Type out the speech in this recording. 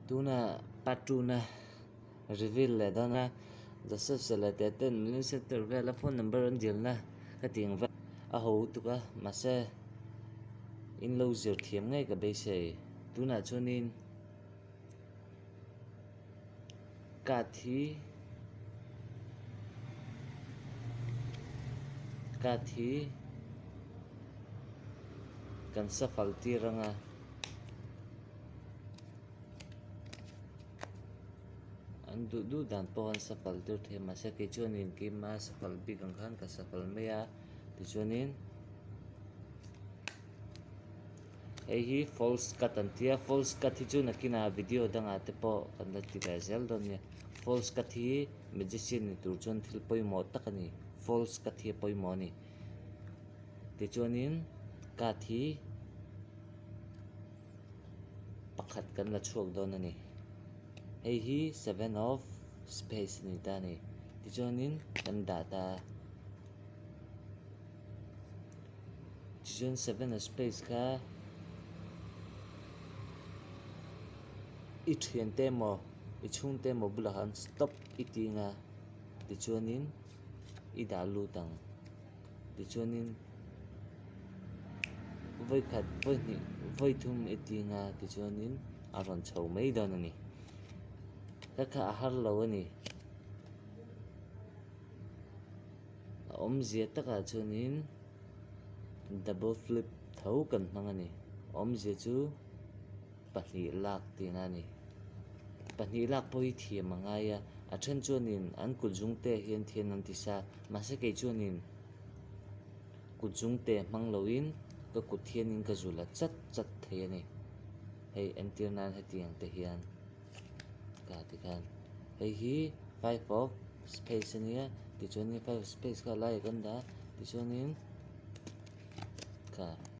Tuna part two na reveal leh dawn a Joseph Selete ten min center vela phone number an dilna ka tih ang vel a ho tuk a mahse in lo zir thiam ngei ka beisei tunah chuanin card hi card hi kan shuffle tir anga. An duh duh dan pawh an safal tir thei mahse kei chuanin keima safal bik ang khan ka safal mai a tichuanin hei hi false cut an tia false cut hi chu nakinah video dangah te pawh kan la ti ve zel dawn nia false cut hi magician ni tur chuan thil pawimawh tak a ni false cut hi a pawimawh a ni tichuanin cut hi. Pakhat kan la chhuak dawn a ni. Hei hi seven of space a ni ta a ni. Tichuanin kan dah ta a. Tichuan seven of space kha i thiante emaw i chhungte emaw bulah khan stop i ting a tichuanin i dah lut ang. Tichuanin vawi khat vawi hnih vawi thum i ting a tichuanin a rawn chho mai dawn a ni. Ka kha a har lo a ni. A awmzia takah chuanin double flip tho kan hmang a ni. Awmzia chu pahnih lak tihna a ni. Pahnih lak pawh hi thiam a ngai a, a then chuanin an kut zungte hian thian an ti sa. Mahse kei chuanin kut zungte hmang loin ka kut hianin ka zul a chat chat thei a ni. Hei entir nan hetiang te hian ka ti khan hei hi five of space a nia tichuanin five of space kha a laiah kan dah a tichuanin ka.